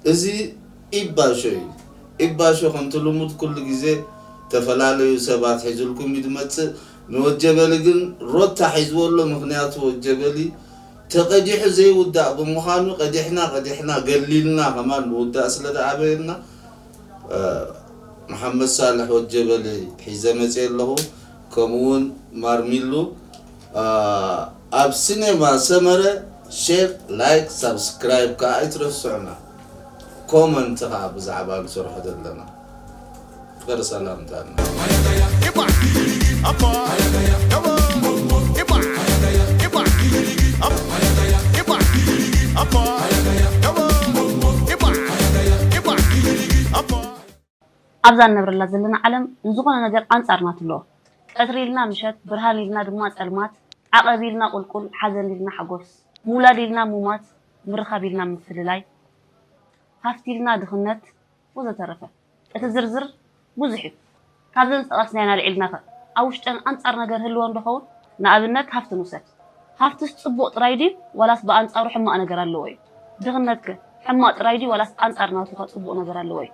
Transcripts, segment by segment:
እዚ ኢባሾ እዩ። ኢባሾ ከምቲ ልሙድ ኩሉ ግዜ ተፈላለዩ ሰባት ሒዙልኩም እዩ ዝመጽእ። ንወጀበሊ ግን ሮታ ሒዝዎ ኣሎ። ምኽንያቱ ወጀበሊ ተቐዲሑ ዘይውዳእ ብምዃኑ ቀዲሕና ቀዲሕና ገሊልና ከማን ምውዳእ ስለ ዝኣበየና፣ እ፣ መሓመድ ሳልሕ ወጀበሊ ሒዘ መጽየ ኣለኹ። ከምኡውን ማርሚሉ፣ እ፣ ኣብ ሲኔማ ሰመረ ሼር፣ ላይክ፣ ሳብስክራይብ ከኣ ኣይትረስዑና። ኮመንት ከኣ ብዛዕባ ንሰርሖ ዘለና ፍቅር ሰላምታና። ኣብዛ እንነብረላ ዘለና ዓለም ንዝኾነ ነገር ኣንጻር ናቱ ኣለዎ። ቀትሪ ኢልና ምሸት፣ ብርሃን ኢልና ድማ ጸልማት፣ ዓቐብ ኢልና ቁልቁል፣ ሓዘን ኢልና ሓጎስ፣ ምውላድ ኢልና ሙማት፣ ምርኻብ ኢልና ምፍልላይ፣ ሃፍቲ ኢልና ድኽነት ወዘተረፈ። እቲ ዝርዝር ብዙሕ እዩ። ካብዘን ዝጠቐስናየን ኣልዒልናኸ ኣብ ውሽጠን ኣንጻር ነገር ህልወን ዶ ኸውን? ንኣብነት ሃፍቲ ንውሰድ። ሃፍትስ ጽቡቕ ጥራይ ድዩ ዋላስ ብኣንጻሩ ሕማቕ ነገር ኣለዎ እዩ? ድኽነትከ ሕማቕ ጥራይ ድዩ ዋላስ ኣንጻር ናቱ ከኣ ጽቡቕ ነገር ኣለዎ እዩ?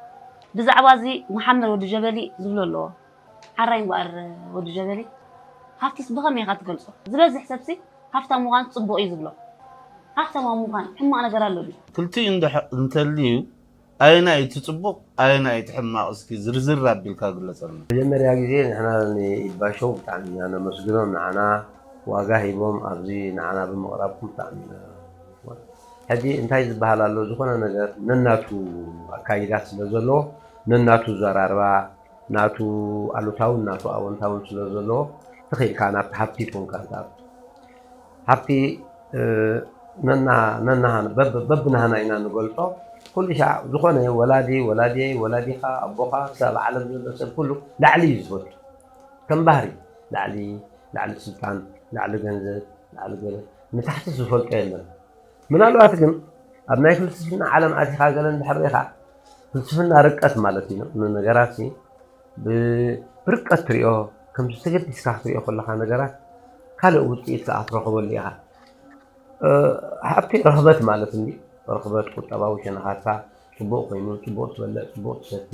ብዛዕባ እዚ መሓመድ ወዲ ጀበሊ ዝብሎ ኣለዎ። ሓራይ እምበኣር ወዲ ጀበሊ፣ ሃፍትስ ብኸመይ ኢኻ ትገልጾ? ዝበዝሕ ሰብሲ ሃፍታም ምዃን ጽቡቕ እዩ ዝብሎ። ሃፍታም ኣብ ምዃን ሕማቕ ነገር ኣሎ ድዩ? ክልቲኡ እንድሕ- እንተልዩ ኣየናይ እቲ ጽቡቕ ኣየናይ እቲ ሕማቕ እስኪ ዝርዝር ኣቢልካ ግለጸልና። መጀመርያ ግዜ ንሕና ንኢድ ባሾው ብጣዕሚ ኢና ነመስግኖም። ንዓና ዋጋ ሂቦም ኣብዚ ንዓና ብምቕራብኩም ብጣዕሚ ኢና ሕጂ እንታይ ዝበሃል ኣሎ ዝኾነ ነገር ነናቱ ኣካይዳ ስለ ዘለዎ ነናቱ ዘራርባ ናቱ ኣሉታውን ናቱ ኣወንታውን ስለ ዘለዎ ትኽኢልካ ናብቲ ሃብቲ ኮንካ ዝኣቱ ሃብቲ ነናሃና በብናሃና ኢና ንገልፆ ኩሉ ሻዕ ዝኾነ ወላዲ ወላዲየይ ወላዲኻ ኣቦኻ ክሳብ ዓለም ዘሎ ሰብ ኩሉ ላዕሊ እዩ ዝፈቱ ከም ባህሪ ላዕሊ ላዕሊ ስልጣን ላዕሊ ገንዘብ ላዕሊ ገለ ንታሕቲ ዝፈልጦ የለን ምናልባት ግን ኣብ ናይ ፍልስፍና ዓለም ኣቲኻ ገለ እንድሕር ርኢኻ ፍልስፍና ርቀት ማለት እዩ ንነገራት ብርቀት ትሪኦ ከምዚ ተገዲስካ ክትሪኦ ከለኻ ነገራት ካልእ ውፅኢት ከዓ ክትረኽበሉ ኢኻ ሃብቲ ርኽበት ማለት እንዲ ርኽበት ቁጠባዊ ሸነኻትካ ፅቡቕ ኮይኑ ፅቡቕ ትበልዕ ፅቡቕ ትሰቲ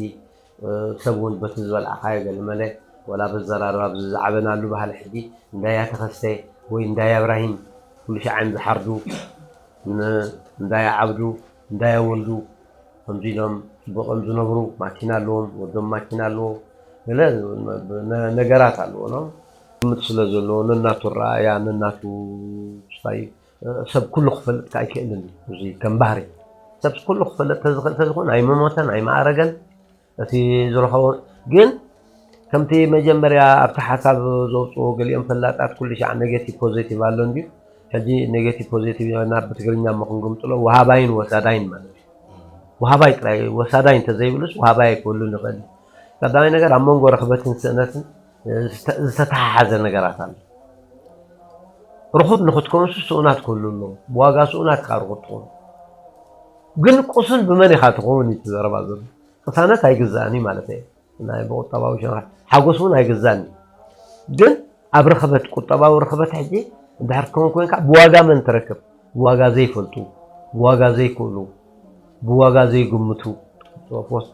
ሰብ እውን በቲ ዝበልዓኻዮ ገለመለ ወላ በዘራርባ ብዚ ዝዓበናሉ ባህሊ ሕጂ እንዳያ ተኸስተ ወይ እንዳያ እብራሂም ኩሉ ሻዕ እዮም ዝሓርዱ እንዳያ ዓብዱ እንዳያ ወልዱ ከምዚ ኢሎም ፅቡቕም ዝነብሩ ማኪና ኣለዎም ወዶም ማኪና ኣለዎ ገለ ነገራት ኣለዎ ግምት ስለ ዘለዎ ነናቱ ረኣያ ነናቱ ስታይ ሰብ ኩሉ ክፈልጥ ኣይክእልን እዩ እዚ ከም ባህሪ ሰብ ኩሉ ክፈልጥ ተዝኽእል ተዝኾን ኣይመሞተን ኣይመኣረገን እቲ ዝረኸቦ ግን ከምቲ መጀመርያ ኣብቲ ሓሳብ ዘውፅዎ ገሊኦም ፈላጣት ኩሉ ሻዕ ኔጌቲቭ ፖዘቲቭ ኣሎ እንድዩ ሕጂ ኔጌቲቭ ፖዘቲቭ ናብ ብትግርኛ እሞ ክንግምጥሎ ወሃባይን ወሳዳይን ማለት እዩ ወሃባይ ጥራይ ወሳዳይ እንተዘይብሉስ ወሃባይ ኣይክህሉን ይኽእል እዩ ቀዳማይ ነገር ኣብ መንጎ ረኽበትን ስእነትን ዝተተሓሓዘ ነገራት ኣሎ ርኹብ ንክትከውንሱ ስኡናት ክህሉ ኣለዎ ብዋጋ ስኡናት ከዓ ርኹብ ትኾኑ ግን ቁሱን ብመን ኢኻ ትኸውን እዩ ዘረባ ዘሎ ቅሳነት ኣይግዛእን እዩ ማለት እዩ ናይ ብቁጠባዊ ሸነኻት ሓጎስ እውን ኣይግዛእን እዩ ግን ኣብ ርኽበት ቁጠባዊ ርኽበት ሕጂ እንድሕር ክትከውን ኮይንካ ብዋጋ መን ትረክብ ብዋጋ ዘይፈልጡ ብዋጋ ዘይክእሉ ብዋጋ ዘይግምቱ ፎስ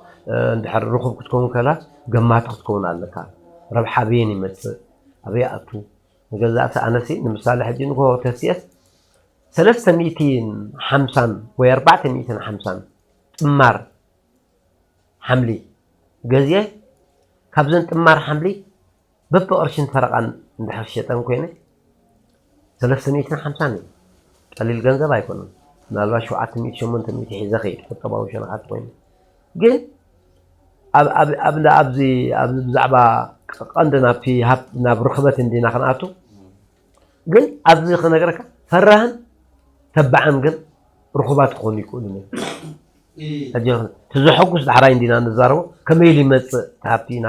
እንድሕር ርኹብ ክትከውን ከላስ ገማቲ ክትከውን ኣለካ ረብሓ ኣበየን ይመፅእ ኣበይ ኣቱ ንገዛእቲ ኣነሲ ንምሳሌ ሕጂ ንጎ ተስየስ ሰለስተ ሚእትን ሓምሳን ወይ ኣርባዕተ ሚእትን ሓምሳን ጥማር ሓምሊ ገዝየ ካብዘን ጥማር ሓምሊ በብቕርሽን ፈረቓን እንድሕር ሸጠን ኮይነ ሰለስተ ሚእትን ሓምሳን እዩ ቀሊል ገንዘብ ኣይኮነን ምናልባት ሸውዓተ ሚእቲ ሸሞንተ ሚእቲ ሒዘ ኸይድ ቁጠባዊ ሸነኻት ኮይኑ ግን ኣብዚ ብዛዕባ ቀንዲ ናብቲ ናብ ርኽበት እንዲና ክንኣቱ ግን ኣብዚ ክነግረካ ፈራህን ተባዕን ግን ርኹባት ክኾኑ ይክእሉ ሕጂ እቲ ዘሐጉስ ዳሕራይ እንዲና ንዛረቦ ከመይ ኢሉ ይመፅእ ሃብቲ ኢና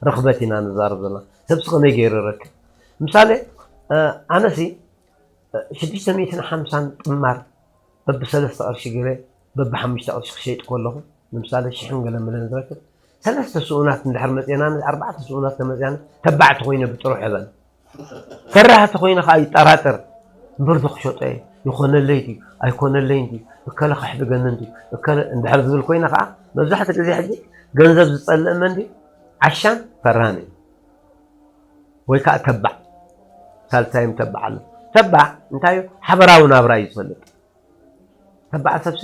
ርኽበት ኢና ንዛረብ ዘለና ሰብሲ ከመይ ገይሩ ይረክብ ምሳሌ ኣነሲ ሽዱሽተ ሚእትን ሓምሳን ጥማር በብሰለስተ ቅርሺ ገለ በብሓሙሽተ ቅርሺ ክሸይጥ ከለኹ ንምሳሌ ሽሕን ገለ ምለን ዝረክብ ሰለስተ ስኡናት እንድሕር መፅና ኣርባዕተ ስኡናት ተመፅያና ተባዕቲ ኮይነ ብጥሩሕ እበል ፈራህቲ ኮይነ ከዓ ይጠራጠር እምበር ዶ ክሸጦ እየ ይኾነለይ ድዩ ኣይኮነለይን ድዩ፣ እከለ ከሕድገንን ድዩ፣ እከለ እንድሕር ዝብል ኮይና ከዓ፣ መብዛሕትኡ ግዜ ሕጂ ገንዘብ ዝጸልእ መን ድዩ? ዓሻን ፈራህን እዩ። ወይ ከዓ ተባዕ፣ ሳልሳይም ተባዕ ኣሎ። ተባዕ እንታይ እዩ? ሓበራዊ ናብራ እዩ ዝፈልጥ። ተባዕ ሰብሲ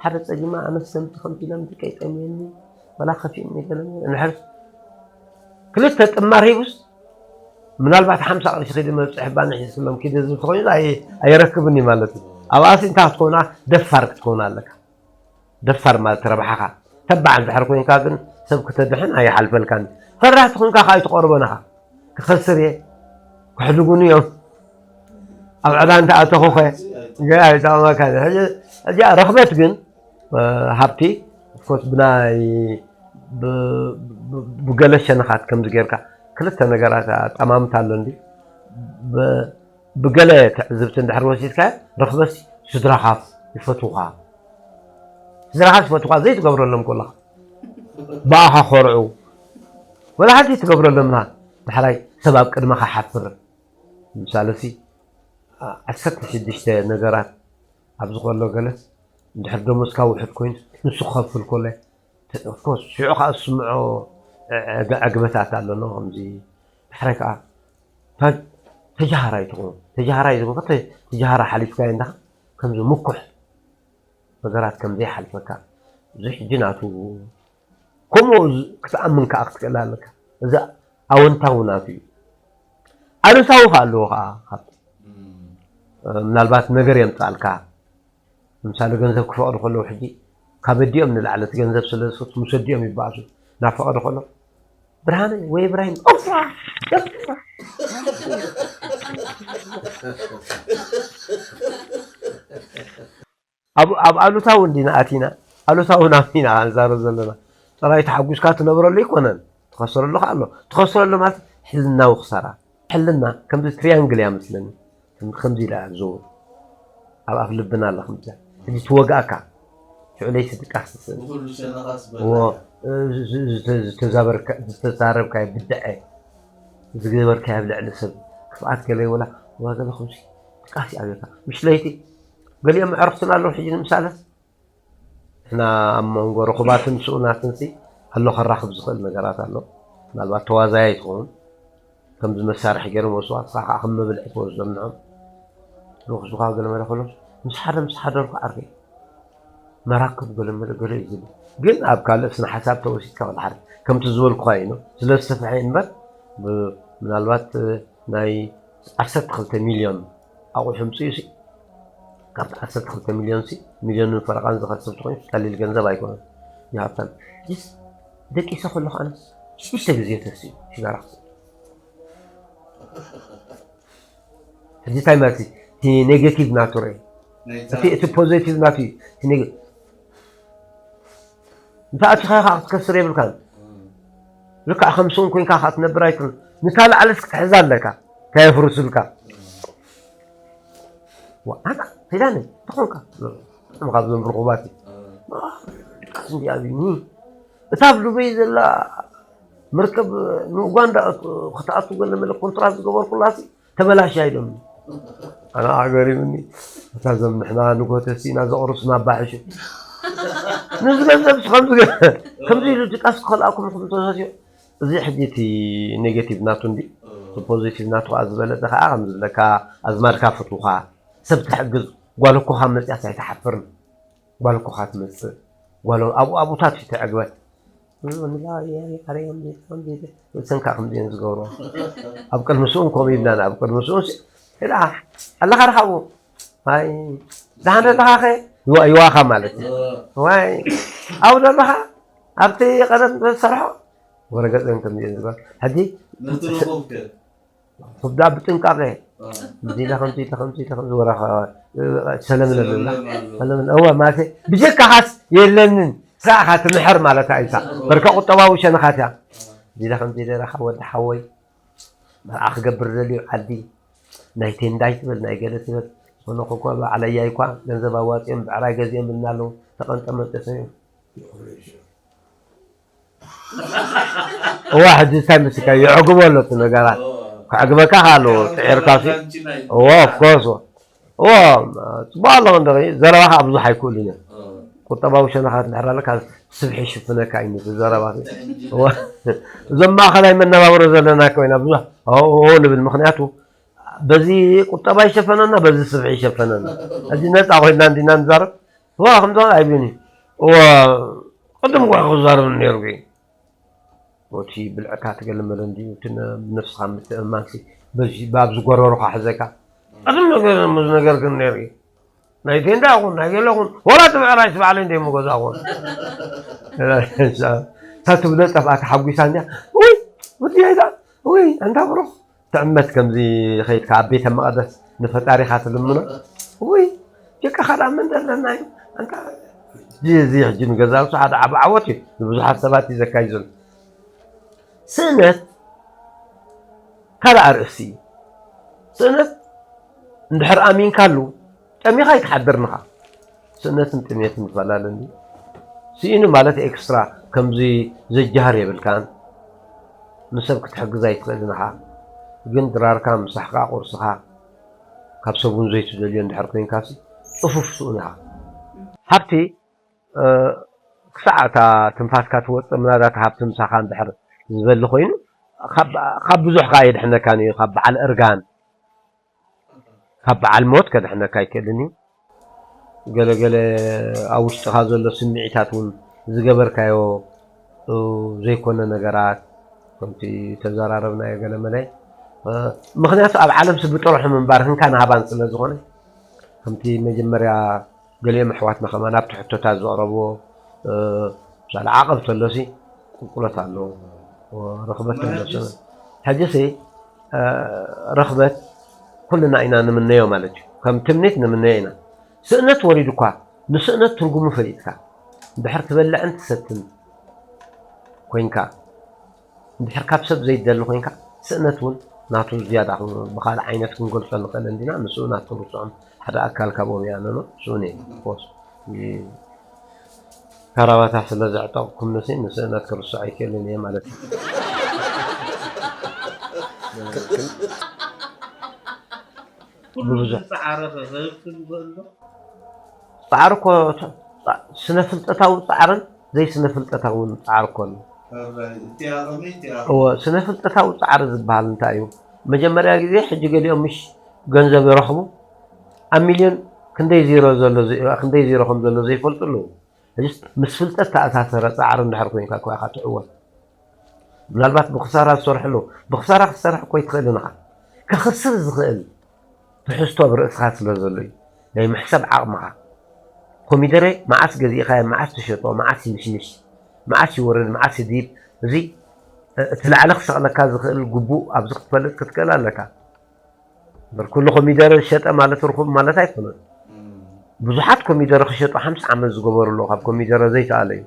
ሓደ ጸጊማ፣ ኣነስ ከምቲ ከምቲ ኢሎም ደቀይ ጠምየኒ፣ ወላ ከፊእኒ ገለ እንድሕር ክልተ ጥማር ሂቡስ፣ ምናልባት ሓምሳ ቅርሺ ኪዲ መብፅሒ ባኒ ሒዝክሎም ኪዲ ዝብል ተኮይኑ ኣይ-፣ ኣይረክብን እዩ ማለት እዩ። ኣብኣሲ እንታይ ክትከውና? ደፋር ክትከውን ኣለካ። ደፋር ማለት ረብሓኻ። ተባዕ እንድሕር ኮይንካ ግን ሰብ ክተድሕን ኣይሓልፈልካን። ፈራህ ተኮንካ ከዓ ኣይትቐርቦን ኢኻ። ክኸስር እየ፣ ክሕድጉኒ እዮም፣ ኣብ ዕዳ እንተኣተኹኸ ገና ኣይጠቕመካን። ሕጂ፣ ሕጂ ረኽበት ግን፣ እ፣ ሃብቲ፣ ኦፍኮርስ፣ ብናይ፣ ብ-፣ ብ-፣ ብገለ ሸነኻት ከምዚ ጌርካ ክልተ ነገራት ኣጠማምታ ኣሎ እንዲ። ብ-፣ ብገለ ትዕዝብቲ እንድሕር ወሲድካዮ፣ ረኽበሲ ስድራኻ ይፈትዉኻ። ስድራኻ ይፈትዉኻ፣ ዘይትገብረሎም ከለኻ፣ ብኣኻ ኮርዑ። ወላ ሓንቲ ትገብረሎም ኢኻ። ዳሕራይ ሰብ ኣብ ቅድመኻ ሓፍር። ምሳለሲ፣ ዓ-፣ ዓሰርተ ሽዱሽተ ነገራት ኣብ ዝኾሎ ገለስ፣ እንድሕር ደሞዝካ ውሑድ ኮይኑ፣ ንሱ ክኸፍል ከሎ፣ ተ-፣ ኦፍኮርስ፣ ሽዑ ኸዓ ዝስምዖ ዐ-፣ ዐ-፣ ዕግበታት ኣሎ፣ ኖ፣ ከምዚ። ዳሕራይ ከኣ፣ ተ-፣ ተጃሃራይ ትኾኑ። ተጃሃራይ ዝኾንካ፣ ተ-፣ ተጃሃራ ሓሊፍካዮ እንዳ፣ ከምዚ ምኩሕ ነገራት ከም ዘይሓልፈካ፣ እዚ ሕጂ ናቱ፣ ከምኡ ዝ-፣ ክትኣምን ከኣ ክትክእል ኣለካ። እዚ ኣወንታዊ ናቱ እዩ። ኣሉታዊ ከኣ ኣለዎ ከኣ፣ ካብቲ፣ እ፣ ምናልባት ነገር የምጽኣልካ። ንምሳሌ፣ ገንዘብ ክፈቕዱ ከለዉ፣ ሕጂ ካብ ኣዲኦም ንላዕሊ እቲ ገንዘብ ስለ ዝፈቱ፣ ምስ ኣዲኦም ይበኣሱ። ናብ ፈቐዱ ከሎ፣ "ብርሃነ ወይ እብራሂም፣ ኦፍራ! ኦፍራ!" ኣብ፣ ኣብ ኣሉታዊ እንዲና ኣቲና፣ ኣሉታዊ ናብ ኢና ንዛረብ ዘለና። ጥራይ ተሓጒስካ ትነብረሉ ኣይኮነን። ትኸስረሉ ከኣ ኣሎ። ትኸስረሉ ማለት ሕልናዊ ክሳራ። ሕልና ከምዚ ትሪያንግል እያ መስለኒ። ከም-፣ ከምዚ ኢላ እያ ትዘውር። ኣብ ኣፍ ልብና ኣላ ከምዚኣ። ሕጂ ትወግኣካ። ሽዑ ለይቲ ድቃስ ትስእል። ብኹሉ ሸነኻስ እዎ፣ በላካ። እ፣ ዝ-፣ ዝ-፣ ዝተ-፣ ዝተዛበርካ-፣ ዝተዛረብካዮ ብድዐ፣ ዝገበርካዮ ኣብ ልዕሊ ሰብ ክፍኣት ገለ ይወላ፣ ዋ ገለ ከምዚ ድቃስ ይኣብየካ። ምሽ ለይቲ ገሊኦም ኣዕሩኽትና ኣለዉ ሕጂ ንምሳለ። ንሕና ኣብ መንጎ ርኹባትን ስኡናትንሲ ኣሎ ከራኽብ ዝኽእል ነገራት ኣሎ። ምናልባት ተዋዛያይ ትኸውን። ከምዚ መሳርሒ ገይሮም ወስዋ፣ ንስኻ ከዓ ከም መብልዒ ትወስዶም ንዖም። ርኹስኻ ገለ መለ ከሎ፣ ምስ ሓደ፣ ምስ ሓደ ርኹ ዓርከይ መራክብ ገለ መለ ገለ እዩ ዝብል። ግን ኣብ ካልእ ስነ ሓሳብ ተወሲድካ ወላ ሓደ ከምቲ ዝበልኩኻ እዩ፣ ስለ ዝተፍሐ እምበር፣ ብ-፣ ምናልባት ናይ ዓሰርተ ክልተ ሚልዮን ኣቑሑ ኣምፅኡ ሲ፣ ካብቲ ዓሰርተ ክልተ ሚልዮን ሲ፣ ሚልዮንን ፈረቓን ዝኸስብ ተኾይኑ ቀሊል ገንዘብ ኣይኮነን። ይሃብታም። ሕጂስ ደቂሰ ከለኹ ኣነስ ሽዱሽተ ግዜ ተስኡ ሽጋራ ክስእ። ሕጂ እንታይ ማለት እዩ? እቲ ኔጌቲቭ ናቱ ርእ። ናይታ እቲ፣ እቲ ፖዚቲቭ ናቱ እዩ። እቲ ኔጌ-፣ እንተ ኣቲኻ ኢኻ ክትከስር የብልካን። እም። ልክዕ ከም ስኡን ኮይንካ ኸዓ ትነብር ኣይትኽእልን። ንታ ላዕለስ ክትሕዛ ኣለካ። ከየፍርስልካ። ዋ፣ ኣታ ኺዳነ፣ እንታይ ኾንካ? እም፣ ካብዞም ርኹባት እዩ። እም። ዋ፣ ድቃስ እንዲ ኣብዩኒ። እታ ኣብ ዱበይ ዘላ መርከብ ንኡጋንዳ ክትኣቱ ገለ መለ ኮንትራት ዝገበርኩላሲ ተበላሽያ ኢሎምኒ። ኣነ ኣገሪሙኒ። እታ እዞም ንሕና ንጎተሲ ኢና ዘቑርስና ኣባሕሹ። ነዚ ገንዘብ ከምዚ ገ-፣ ከምዚ ኢሉ ድቃስ ክኸልኣኩም ኢኹም ተሰስዮ። እዚ ሕጂ እቲ ኔጌቲቭ ናቱ እንዲ፣ እቲ ፖዚቲቭ ናቱ ከኣ ዝበለጸ ከኣ ከም ዝብለካ ኣዝማድካ ፍትውኻ፣ ሰብ ትሕግዝ፣ ጓል እኮኻ መጽያስ ኣይትሓፍርን። ጓል እኮኻ ትመጽእ። ጓል ኣብኡ ኣብኡታት እዩ ትዕግበት። ወላ ያ፣ ያ፣ ኣረ፣ ከምዚ፣ ከምዚ፣ ርእሰን ከኣ ከምዚ እየን ዝገብሮ። ኣብ ቅድሚ ስኡን ከምኡ ኢልና፣ ኣብ ቅድሚ ስኡን ሲ-፣ ሄዳ፣ ኣለኻ ዶ ካብኡ? ኣይ፣ ደሓን ኣለኻ ኸ? ይዋ-፣ ይዋኻ ማለት እዩ። ዋይ፣ ኣብኡ ዶ ኣለኻ? ኣብቲ ቀደም ዝሰርሖ? ወረገጸን ከምዚ እየን ዝገብሮ። ሕጂ ነቲ ርኹብ ከ? ኹብዳ ብጥንቃቐ። እ። እዚ ኢለ ከምዚ ኢለ ከምዚ ኢለ ከምዚ ወረኻ፣ እ፣ ሰለምን ኣለና። ሰለምን ኣሎ። ሰለምን፣ እወ፣ ማለት ብጀካኻስ የለንን። ስራእኻ ትምሕር ማለት ኣይሳ። እ። በርከ ቁጠባዊ ሸነኻት እያ። እ። እዚ ኢለ ከምዚ ኢለ ረኻ ወዲ ሓወይ። መርዓ ክገብር ደልዩ ዓዲ። ናይ ቴንዳይ ትበል፣ ናይ ገለ ትበል። ዝኾነ ኮኳ ባዕለያይ እኳ ገንዘብ ኣዋፂኦም ብዕራይ ገዚኦም ብልና ኣለዉ። ተቐንጠ መንጠሰ እዮም። እዋ፣ ሕጂ እንታይ ምስልካ የዕግቦ ኣሎ እቲ ነገራት። እዋ። ከዕግበካ ከ ኣለዎ፣ ጥዒርካ ሲ። ራንቺ ናይ እዋ፣ of course፣ እዋ። እዎ፣ ጽቡቕ ኣለኹ እንድኺ፣ ዘረባኻ ብዙሕ ኣይክእሉን እዮም። ቁጠባዊ ሸነኻት እንድሕር ኣለካ፣ ስብሒ ይሽፍነካ እዩ ነቲ ዘረባ። እዎ፣ እዞም ማእኸላይ መነባብሮ ዘለና ኮይና ብዙሕ ኦ ንብል፣ ምኽንያቱ በዚ ቁጠባ ይሸፈነና፣ በዚ ስብሒ ይሸፈነና። ሕጂ ነፃ ኮይንና እንዲና ንዛረብ። እዎ፣ ከምዚ ኣይብልን እዩ። እዎ፣ ቅድም እኳ ክዛረብ ነይሩ። እቲ ብልዕካ ትገለመለ እንድዩ፣ እቲ ነ-፣ ብነፍስኻ ምትእምማንሲ በዚ፣ ብኣብዚ ጎረሮኻ ሕዘካ። ቀደም ነገር፣ እዚ ነገር ግን ነይሩ እዩ። ናይ ቴንዳ ይኹን፣ ናይ ገለ ይኹን፣ ወላ እቲ ምዕራይ እቲ ባዕለይ እንደ መጎዛ ይኹን። እታ ትብሎ ጠፍኣ ተሓጒሳ እንድያ። ውይ፣ ወዲ ኣይዳ፣ ውይ፣ ኣንታ ብሩኽ። ትዕመት ከምዚ ኸይድካ ኣብ ቤተ መቕደስ ንፈጣሪኻ ትልምኖ። ውይ፣ ደቅኻ ደኣ መን ደለና እዩ? ኣንታ እዚ፣ እዚ ሕጂ ንገዛውቲ ሓደ ዓቢ ዓወት እዩ። ንብዙሓት ሰባት እዩ ዘካይድ ዘሎ። ስእነት ካልእ ኣርእስቲ እዩ። ስእነት እንድሕር ኣሚንካሉ ጠሚኻ ኣይትሓድርን ኢኻ። ስእነትን ጥሜትን ይፈላለ እንድዩ። ስኢኑ ማለት ኤክስትራ ከምዚ ዘጃህር የብልካን። ንሰብ ክትሕግዝ ኣይትኽእልን ኢኻ። ግን ድራርካ፣ ምሳሕካ፣ ቁርስኻ ካብ ሰብ እውን ዘይትደልዮ እንድሕር ኮይንካሲ ጽፉፍ ስኡን ኢኻ። ሃብቲ፣ እ፣ ክሳዕ እታ ትንፋስካ ትወጽእ ምናልባት ሃብቲ ምሳኻ እንድሕር ዝበሊ ኮይኑ ካብ፣ ካብ ብዙሕ ከኣ የድሕነካን እዩ። ካብ በዓል እርጋን፣ ካብ በዓል ሞት ከድሕነካ ኣይክእልን እዩ። ገለ ገለ ኣብ ውሽጥኻ ዘሎ ስምዒታት እውን ዝገበርካዮ፣ እ፣ ዘይኮነ ነገራት ከምቲ ተዘራረብናዮ ገለ መለ፣ እ፣ ምኽንያቱ ኣብ ዓለምሲ ብጥርሑ ምንባር ህንካን ሃባን ስለ ዝኾነ ከምቲ መጀመርያ ገሊኦም ኣሕዋትና ከማን ኣብቲ ሕቶታት ዘቕረብዎ፣ እ፣ ምሳሌ ዓቐብ ተሎሲ ቁልቁለት ኣለዎ፣ ርኽበት ተሎሲ። ሕጂሲ፣ እ፣ ርኽበት ኩልና ኢና ንምነዮ ማለት እዩ። ከም ትምኒት ንምነዮ ኢና። ስእነት ወሪዱ እኳ ንስእነት ትርጉሙ ፈሊጥካ፣ እንድሕር ትበልዕን ትሰትን ኮይንካ፣ እንድሕር ካብ ሰብ ዘይትደሊ ኮይንካ፣ ስእነት እውን ናቱ ዝያዳ ብኻልእ ዓይነት ክንገልጾ ንኽእል እንዲና። ንስኡ ናቱ ርስዖም ሓደ ኣካል ካብኦም ይኣነኖ፣ ስኡን እየ። ኮስ፣ እ፣ ካራባታ ስለ ዘዕጠቕኩምንሲ ንስእነት ክርስዖ ኣይክእልን እየ ማለት እዩ። ኩሉ ብብዙሕ ዝጸዓረ ከ ከህብትም ይኽእል ዶ? ጻዕሪ እኮ ተ-፣ ጻ-፣ ስነ ፍልጠታዊ ጻዕርን ዘይስነ ፍልጠታውን ጻዕሪ እኮ ኣሎ። ሕራይ፣ እቲኣ ከመይ እቲኣ? እወ፣ ስነ ፍልጠታዊ ጻዕሪ ዝበሃል እንታይ እዩ? መጀመርያ ግዜ ሕጂ ገሊኦም ምሽ ገንዘብ ይረኽቡ፣ ኣብ ሚልዮን ክንደይ ዜሮ ዘሎ ዘይ-፣ ክንደይ ዜሮ ከም ዘሎ ዘይፈልጡ ኣለዉ። ሕጂስ ምስ ፍልጠት ተኣሳሰረ ጻዕሪ እንድሕር ኮይንካ እኮ ኢኻ ትዕወት። ምናልባት ብኽሳራ ዝሰርሑ ኣለዉ። ብኽሳራ ክትሰርሕ እኮ ኣይትኽእልን ኢኻ። ከኽስር ዝኽእል ትሕዝቶ ኣብ ርእስኻ ስለ ዘሎ እዩ። ናይ ምሕሳብ ዓቕምኻ። ኮሚደረ መዓስ ገዚእኻዮ፣ መዓስ ትሸጦ፣ መዓስ ይምሽምሽ፣ መዓስ ይወርድ፣ መዓስ ይድይብ፣ እዚ፣ እ፣ እቲ ላዕሊ ክሰቕለካ ዝኽእል ግቡእ ኣብዚ ክትፈልጥ ክትክእል ኣለካ። እምበር ኩሉ ኮሚደረ ዝሸጠ ማለት ርኹብ ማለት ኣይኮነን። እም። ብዙሓት ኮሚደረ ክሸጡ ሓምሳ ዓመት ዝገበሩ ኣለዉ፣ ካብ ኮሚደረ ዘይተኣለዩ።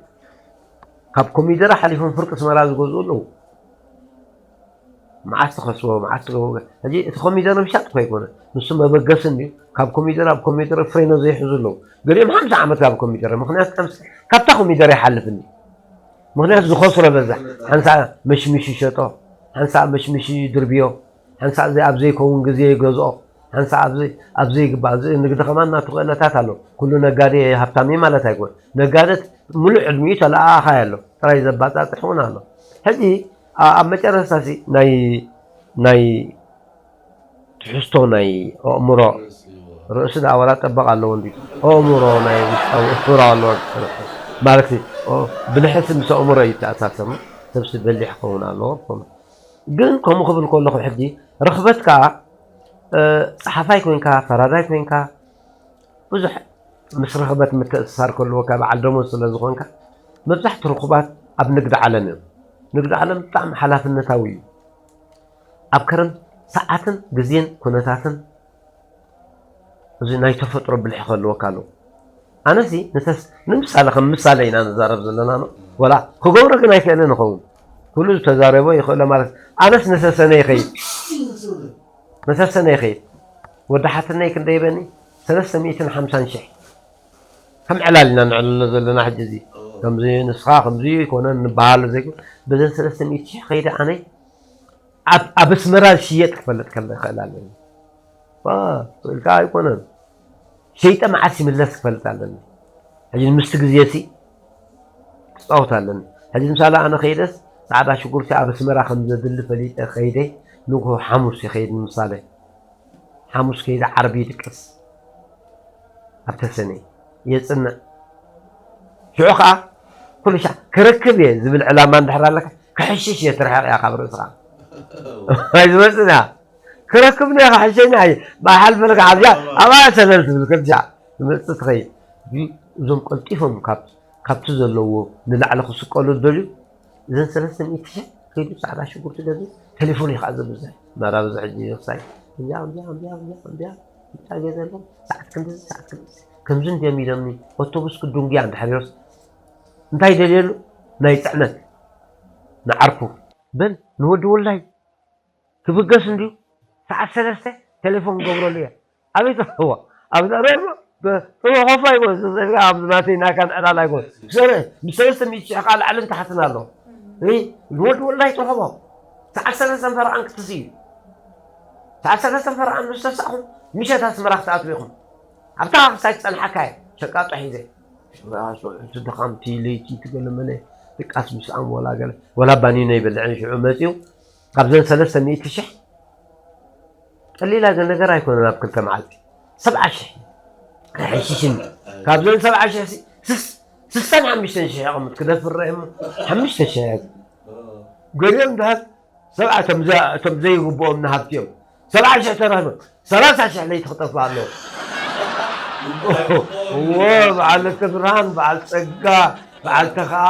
ካብ ኮሚደረ ሓሊፎም ፍርቂ ኣስመራ ዝገዝኡ ኣለዉ። መዓስ ትኸስቦ፣ መዓስ ትገብሮ። ሕጂ እቲ ኮሚደረ ምሻጥ እኮ ኣይኮነ። ንሱ መበገሲ እንድዩ። ካብ ኮሚደረ ኣብ ኮሚደረ ፍሬኖ ዘይሕዙ ኣለዉ። ገሊኦም ሓምሳ ዓመት ካብ ኮሚደረ። ምኽንያቱ ሓምሳ፣ ካብታ ኮሚደረ ይሓልፍ እንድዩ። ምኽንያቱ ዝኸስሮ በዛ። ሓንሳእ መሽሚሽ ይሸጦ፣ ሓንሳእ መሽሚሽ ይድርብዮ፣ ሓንሳእ ዘይ-፣ ኣብ ዘይከውን ግዜ ይገዝኦ፣ ሓንሳእ ኣብ ዘይ-፣ ኣብ ዘይግባእ። እዚ ንግዲ ከማን ናቱ ክእለታት ኣሎ። ኩሉ ነጋዴ ሃብታም እዩ ማለት ኣይኮን። ነጋዴ ሙሉእ ዕድሚኡ ተለኣኣኻይ ኣሎ። ጥራይ ዘባጻጽሕ እውን ኣሎ። ሕጂ ኣ-፣ ኣብ መጨረሽታሲ ናይ፣ ናይ ትሕዝቶ ናይ ኣእምሮ፣ ርእሲ ደኣ ዋላ ጠበቕ ኣለዎ እንዲ፣ ኣእምሮ ናይ ውሽጣዊ ኣእምሮ ኣለዎ ማለት እዩ። ኦ፣ ብልሕሲ ምስ ኣእምሮ እዩ ይተኣሳሰር። ሰብሲ በሊሕ ክኸውን ኣለዎ። ግን ከምኡ ክብል ከለኹ ሕጂ ርኽበት ከኣ፣ እ፣ ጸሓፋይ ኮንካ፣ ፈራዳይ ኮንካ፣ ብዙሕ ምስ ርኽበት ምትእስሳር ከልወካ በዓል ደሞዝ ስለ ዝኾንካ፣ መብዛሕትኡ ርኹባት ኣብ ንግዲ ዓለም እዮም። ንግዲ ዓለም ብጣዕሚ ሓላፍነታዊ እዩ። ኣብ ከረን ሰዓትን ግዜን ኩነታትን እዚ ናይ ተፈጥሮ ብልሒ ክህልወካ ኣለዎ። ኣነሲ ንተስ-፣ ንምሳሌ፣ ከም ምሳሌ ኢና ንዛረብ ዘለና፣ ኖ? ወላ ክገብሮ ግን ኣይክእልን ይኸውን። ኩሉ ዝተዛረቦ ይኽእሎ ማለት፣ ኣነስ ንሰሰነ ይኸይድ። ንሰሰነ ይኸይድ። ወዲ ሓትነይ ክንደይ በኒ? ሰለስተ ሚእትን ሓምሳን ሽሕ። ከም ዕላል ኢና ንዕልሎ ዘለና ሕጂ እዚ። ከምዚ ንስኻ ከምዚ ይኮነን ንበሃል ዘይኮን፣ በዘን ሰለስተ ሚእቲ ሽሕ ከይደ ኣነይ ኣብ፣ ኣብ ኣስመራ ዝሽየጥ ክፈልጥ ከለ ይኽእል ኣለኒ። ዋ፣ ኢልካ ኣይኮነን። ሸይጠ መዓስ ይምለስ ክፈልጥ ኣለኒ። ሕጂ ምስቲ ግዜ ሲ ክጻወት ኣለኒ። ሕጂ ምሳሌ ኣነ ከይደስ ጻዕዳ ሽጉርቲ ኣብ ኣስመራ ከም ዘድሊ ፈሊጠ ከይደ ንግሆ ሓሙስ ይኸይድ ንምሳሌ ሓሙስ ከይደ ዓርቢ ይድቅስ ኣብ ተሰነይ የጽንዕ። ሽዑ ከኣ ኩሉ ሻዕ ክረክብ እየ ዝብል ዕላማ እንድሕር ኣለካ ክሕሽሽ እየ ትርሕቕ እያ ካብ ርእስኻ ኣይዝመጽእና ክረክብኒ ኢኻ ሕሸኛ እየ ብሓልፈልካ ኣብዚኣ ኣብኣ ሰለል ትብል ከምሻዕ ትመጽእ ትኸይድ። ግን እዞም ቀልጢፎም ካብ ካብቲ ዘለዎ ንላዕሊ ክስቀሉ ዝደልዩ እዘን ሰለስተ ሚእቲ ሽሕ ከይዱ ጻዕዳ ሽጉርቲ ገዚኡ ቴሌፎን እዩ ከዓ ዘብዝሕ ናዳ ብዝሕ ጊዜ ክሳይ እንዲያ እንዲያ እንዲያ እንዲያ እንዲያ እንታይ ገዘሎም ሰዓት ክንድዚ ሰዓት ክንድዚ ከምዚ እንዲዮም ኢሎምኒ ኣውቶቡስ ክዱንጉያ እንድሕር ኢሎስ እንታይ ደልየሉ ናይ ፅዕነት ንዓርኩ በል ንወዲ ወላይ ክብገስ እንድዩ ሰዓት ሰለስተ ቴሌፎን ክገብረሉ እየ ኣበይ ትረኽቦ ኣብ ዘረቦ ተወኸፋ ይጎ ዘዘጋ ኣብ ዝናተይ ናካ ዕላላ ይጎ ሰረ ምስ ሰለስተ ሚእቲ ሽሕ ቃል ላዕልን ታሕትን ኣሎ ንወዲ ወላይ ትረኽቦ ሰዓት ሰለስተ ፈርዓን ክትስዩ ሰዓት ሰለስተ ፈርዓን ምስ ተሳእኹም ምሸት ኣስመራ ክትኣትዉ ኢኹም ኣብታ ክሳይ ትጸንሓካ እየ ሸቃጦ ሒዘ እቲ ድኻምቲ ለይቲ ትገለመለ ድቃስ ምስኣም ወላ ገለ ወላ ባኒኖ ይበልዕን ሽዑ መጺኡ ካብዘን ሰለስተ ሚእቲ ሽሕ ቀሊላ ነገር ኣይኮነን ኣብ ክልተ መዓልቲ ሰብዓ ሽሕ ኣይሕሽሽን ካብዘን ሰብዓ ሽሕ ስሳን ሓሙሽተን ሽሕ የቐምጥ ክደፍር እሞ ሓሙሽተ ሽሕ ገሊኦም ድሃት ሰብዓ እቶም ዘይግብኦም ንሃብቲ እዮም ሰብዓ ሽሕ ተረኽበ ሰላሳ ሽሕ ለይቲ ክጠፍእ ኣለዎ እዎ በዓል ለተብርሃን በዓል ፀጋ በዓል ተኸኣ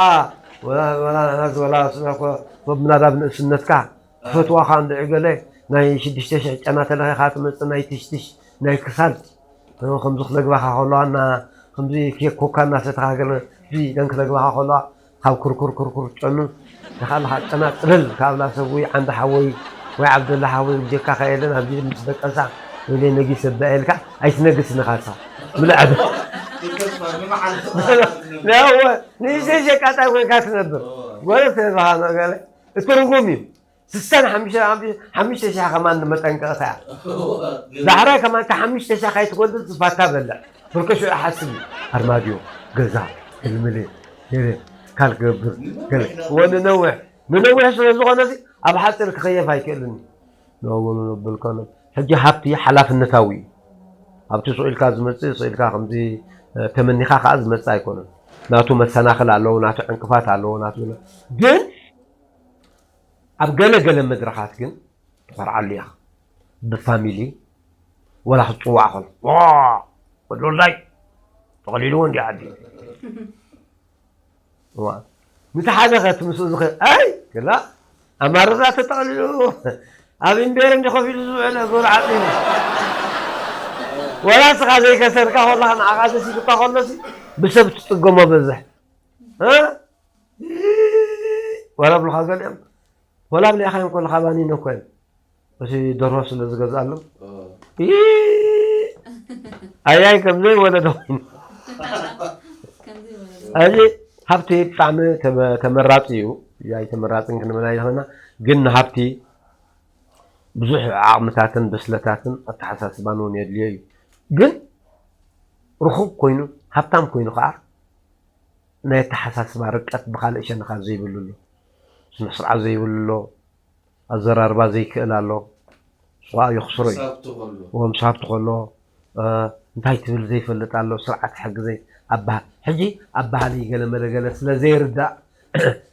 ወላ ወላ ናዝ ወላ ስለ እኮ ወብናዳ ብንእስነትካ ክፈትዋኻ እንድዒ ገለ ናይ ሽዱሽተ ሽሕ ጨና ተለኺኻ ትመጽእ ናይ ትሽትሽ ናይ ክሳድ ከምዚ ክነግባኻ ከለዋ እና ከምዚ ኬክ ኮካ እናሰተኻ ገለ እዚ ደን ክነግባኻ ከለዋ ካብ ኩርኩር ኩርኩር ጨኑ ተኻልኻ ጨና ጥልል ካብ ላሰብ ወይ ዓንዲ ሓወይ ወይ ዓብደላ ሓወይ ብጀካ ከየለን ኣብዚ ምስ ደቀሳ ወይለ ነጊስ እባ ኢልካ ኣይትነግስ ንኻሳ ምልዕድ ንእሽተይ ሸቃጣይ ኮይንካ ትነብር ጎረብ ተባሃሎ ገለ እቲ ርጉም እዩ ስሳን ሓሙሽተ ሺሕ ከማን መጠንቀቕታ እያ ዳሕራይ ከማን እታ ሓሙሽተ ሺሕ ካይትጎድል ዝፋታ በልዕ ብርክሽዑ ሓስብ እዩ ኣርማድዮ ገዛ ክልምል ገለ ካል ክገብር ገለ ወንነውሕ ንነዊሕ ስለ ዝኾነ ኣብ ሓፂር ክኸየፍ ኣይክእልን ንወገኑ ነብል ኮነ ሕጂ ሃብቲ ሓላፍነታዊ እዩ ኣብቲ ስኢልካ ዝመፅእ ስኢልካ ከምዚ ተመኒኻ ከዓ ዝመፅእ ኣይኮነን ናቱ መሰናኽል ኣለዎ ናቱ ዕንቅፋት ኣለዎ ናቱ ግን ኣብ ገለ ገለ መድረኻት ግን ትኾርዓሉ ኢኻ ብፋሚሊ ወላ ክትፅዋዕ ከሎ ወዲ ወልዳይ ተቐሊልዎ እንዲ ዓዲ እዋ ነቲ ሓደ ከትምስኡ ዝኽእል ኣይ ክላ ኣማርዛ ተጠቕሊሉ ኣብ ኢምቤር እንዲ ኮፍ ኢሉ ዝውዕል እግሩ ዓፂሙ ወላ ስኻ ዘይከሰርካ ከለኻ ንዓኻ ተሲዱካ ከሎሲ ብሰብ ትፅገሞ በዝሕ ወላ ብልኻ ገሊኦም ወላ ብሊእኻ እዮም ከለኻ ባኒኖ እኮ እዮም እቲ ደርሆ ስለ ዝገዝኣሎም ኣያይ ከምዘይ ወለዶ እዚ ሃብቲ ብጣዕሚ ተመራፂ እዩ ያይ ተመራፅን ክንብል ኣይንኽእልና ግን ንሃብቲ ብዙሕ ዓቕምታትን ብስለታትን ኣተሓሳስባን እውን የድልዮ እዩ ግን ርኹብ ኮይኑ ሃብታም ኮይኑ ከዓ ናይ ኣተሓሳስባ ርቀት ብካልእ ሸነኻት ዘይብሉ ኣሎ ስነ ስርዓት ዘይብሉ ኣሎ ኣዘራርባ ዘይክእል ኣሎ ስዋ የኽስሮ እዩ ወምሳብ ትኸሎ እንታይ ትብል ዘይፈልጥ ኣሎ ስርዓት ሕጊ ዘይ ኣባሃል ሕጂ ኣባሃል እዩ ገለ መለ ገለ ስለ ዘይርዳእ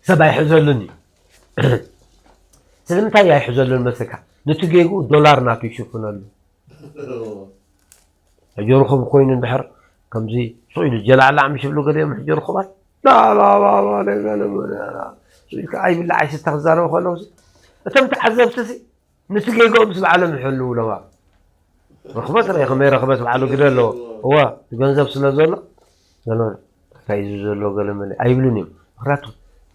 ሰብ ኣይሕዘሉን እዩ ስለምንታይ ኣይሕዘሉን መስልካ ነቲ ጌግኡ ዶላር ናቱ ይሽፍነሉ ሕጂ ርኹብ ኮይኑ እንድሕር ከምዚ ሱቕ ኢሉ ጀላዕላዕ ምሽ ብሉ ገሊኦም ሕጂ ርኹባት ላላላላ ደገለ ሱቕ ኢልካ ኣይብላዕ ኣይስተ ክዛረቡ ከለዉ እቶም ተዓዘብቲ ሲ ነቲ ጌግኦም ምስ ባዕሎም ይሕልዉ ኣለዋ ርኽበት ርአ ከመይ ረኽበት ባዕሉ ግደ ኣለዎ እወ እቲ ገንዘብ ስለ ዘሎ ገለ እንታይ እዩ ዘሎ ገለ መለ ኣይብሉን እዮም ምክንያቱ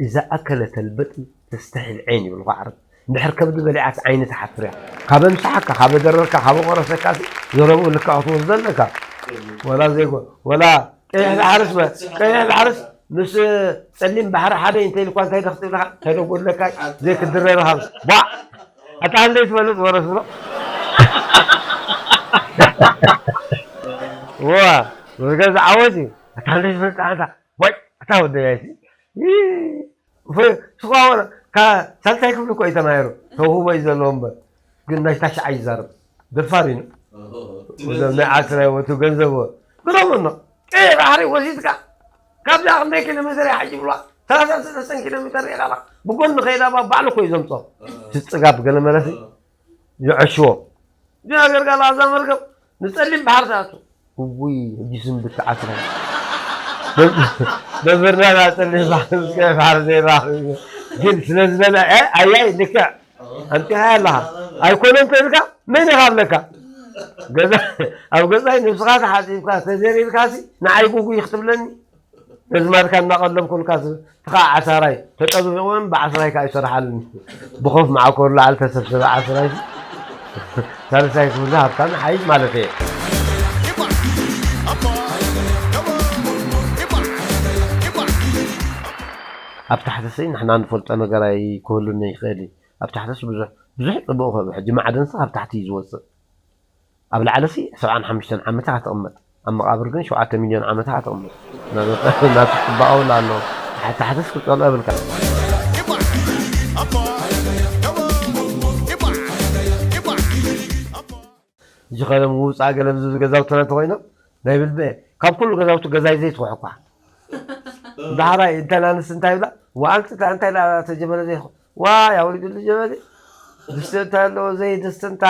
እዛ ኣከለ ተልበጥ ተስተሒል ዓይን ይብሉ ዓረብ እንድሕር ከብዲ በሊዓት ዓይኒ ትሓፍር እያ ካበ ምሳሓካ ካበ ደረርካ ካበ ቆረሰካ ዘረብኡ ልክዕ ክትወስዶ ኣለካ ወላ ዘይጎ ወላ ቀይሕ ባሕርስ ቀይሕ ባሕርስ ምስ ፀሊም ባሕሪ ሓደ እንተ ኢልኳ እንታይ ዶ ክትብልካ እንታይ ዶ ጎድለካ ዘይክድረር ሃብ ቧዕ ኣታ ክንደይ ትፈልጥ ወረስ ብሎ ዋ፣ ብገዛ ዓወት እዩ። ኣታ እንዴት መጣ ኣታ? ወይ፣ ኣታ ወደይ ኣይሲ። ይህ፣ ፍ-፣ ስኳ ወረ፣ ካ-፣ ሳልሳይ ክፍሊ እኮ እዩ ተማሂሩ። ተውህቦ እዩ ዘለዎ እምበር። ግን ናይ ታሽዓ ይዛረብ። ደፋር እዩ። እዞም ናይ ዓስራይ ወቱ ገንዘብ ወ-፣ ግረሙና። ቀይ ባሕሪ ወሲድካ፣ ካብዛ ክንደይ ኪሎ ሜትር እያ ሕጂ ብልዋ? ሰላሳ ሰለስተን ኪሎ ሜትር ርኢኻ ኣለኻ? ብጎኒ ከይዳ ባ-፣ ባዕሉ እኮ እዩ ዘምፅኦ። እቲ ፅጋብ ገለ መለሲ ይዕሽዎ። እዚ ሃገር ጋር ኣዛ መርከብ ንፀሊም ባሕሪ ትኣቱ። እውይ፣ ሕጂ ስም ብትዓት ነው። መምህርና ናብ ፀሊም ባሕሪ ምስ ቀይ ባሕሪ ዘይራኸብ እዩ። ግን ስለ ዝበለ፣ እ፣ ኣያይ ልክዕ። ኣንቲኻ ኣለኻ። ኣይኮነን ተልካ፣ መን ኢኻ ኣለካ? ገዛ-፣ ኣብ ገዛይ ነብስኻ ተሓጺብካ፣ ተዘሪርካሲ፣ ንዓይ ጉጉይ ክትብለኒ? ነዚ ማርካ እናቐለብኩልካ ዝ-፣ ትኻ ዓሳራይ፣ ተጠብቢቑን ብዓስራይ ከኣ ይሰርሓሉኒ። ብኾፍ መዓኮር ላዕሊ ተሰብሰበ ዓስራይ፣ ሳልሳይ ክፍሊ ሃብታም ሓይሽ ማለት እየ። ኣብ ታሕቲ ስኢ ንሕና ንፈልጦ ነገር ኣይክህሉን ይኽእል እዩ። ኣብ ታሕተስ ብዙሕ፣ ብዙሕ ጽቡቕ ክህሉ። ሕጂ ማዕደንሲ ካብ ታሕቲ እዩ ዝወጽእ። ኣብ ላዕለሲ ሰብዓን ሓሙሽተን ዓመታ ክትቕመጥ፣ ኣብ መቓብር ግን ሸውዓተ ሚልዮን ዓመታ ክትቕመጥ። ናቱ ጽባቐ እውን ኣለዎ። ታሕተስ ክጸልኦ የብልካ። እዚ ቀደም ውፃእ ገለ ብዙ ገዛውትና እንተኾይኖም ናይ ብልበ ካብ ኩሉ ገዛውቲ ገዛይ ዘይትኹሕ እኳ። ዳሕራይ እንተናንስ እንታይ ብላ? ወኣንቲ እንታይ ላ ተጀመረ ዘይኹ? ዋይ ኣውሪድሉ ጀበሊ። ድስቲ እንታይ ኣለዎ? ዘይ ድስቲ እንታ፣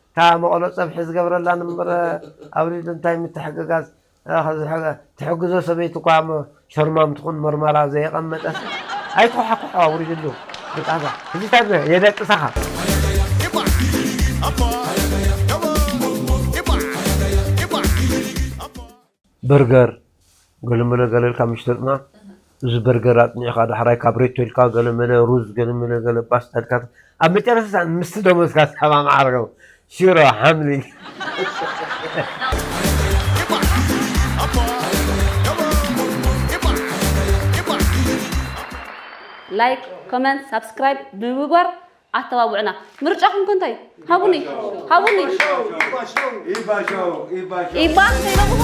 እታ መቐሎ ፀብሒ ዝገብረላ ንበር ኣውሪድ እንታይ ምትሕግጋዝ? ኣኸ ዝሕገ-፣ ትሕግዞ ሰበይቲ እኳ እሞ ሸርማም ትኹን መርማራ ዘየቐመጠስ። ኣይትኹሓኩሖ ኣውሪድሉ። ብጣዕሚ። እዚ እንታይ ብለ? የደቅሰኻ። በርገር፣ ገለመለ ገለ ኢልካ ምሽ ተጽናዕ፣ እዚ በርገር ኣጽኒዕካ፣ ዳሕራይ ካብሬቶ ኢልካ፣ ገለመለ ሩዝ፣ ገለመለ ገለ ፓስታ ኢልካ፣ ኣብ መጨረሻ ምስቲ ደሞዝካ ዝሰማማዕ ኣረገው። ሽሮ፣ ሓምሊ። ላይክ፣ ኮመንት፣ ሳብስክራይብ ብምግባር ኣተባብዑና። ምርጫኹም ከ እንታይ? ሃቡኒ፣ ሃቡኒ። ኢባ ሾው፣ ኢባ ሾው። ኢባ እንተኢለኹም